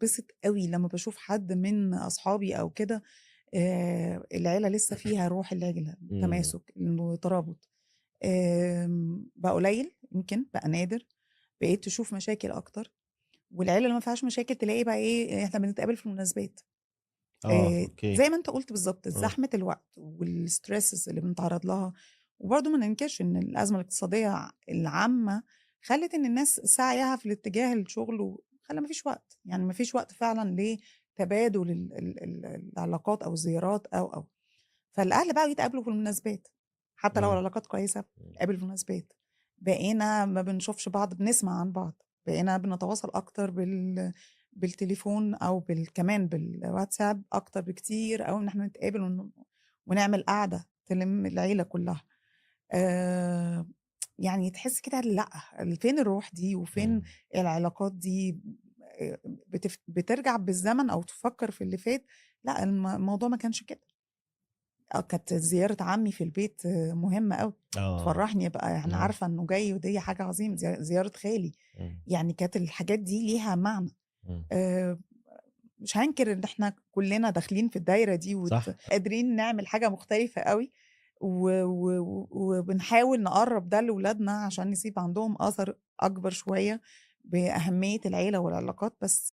باتبسط أوي لمّا باشوف حد من أصحابي أو كده، العيلة لسه فيها روح العيلة، إمم. تماسك، إنه ترابط. بقى قليل يمكن، بقى نادر، بقيت تشوف مشاكل أكتر، والعيلة اللي ما فيهاش مشاكل تلاقي بقى إيه، إحنا بنتقابل في المناسبات. آه، okay. زي ما أنت قُلت بالضبط، آه. زحمة الوقت وال stresses اللي بنتعرّض لها، وبرضه ما ننكرش إن الأزمة الاقتصادية العامة خلّت إن الناس سعيها في الاتجاه الشغل وخلّى ما فيش وقت، يعني ما فيش وقت فعلًا لتبادل ال ال ال العلاقات أو الزيارات أو. فالأهل بقوا يتقابلوا في المناسبات، حتى لو إمم. العلاقات كويسة إمم. بنتقابل في المناسبات. بقينا ما بنشوفش بعض، بنسمع عن بعض، بقينا بنتواصل أكتر بالتليفون أو كمان بالواتساب أكتر بكتير أوي إن إحنا نتقابل ونعمل قعدة تلم العيلة كلها. آآ يعني تحس كده لأ، فين الروح دي وفين إمم. العلاقات دي؟ بترجع بالزمن أو تفكّر في اللي فات، لأ الموضوع ما كانش كده. آه، كانت زيارة عمي في البيت مهمة أوي، آه. تفرّحني أبقى يعني آه. عارفة إنه جاي ودي حاجة عظيمة، زيارة خالي، إمم. يعني كانت الحاجات دي ليها معنى. إمم. آآ مش هانكر إن إحنا كلنا داخلين في الدايرة دي صح. قادرين نعمل حاجة مختلفة أوي، و و وبنحاول نقرّب ده لولادنا عشان نسيب عندهم أثر أكبر شوية بأهمية العيلة والعلاقات، بس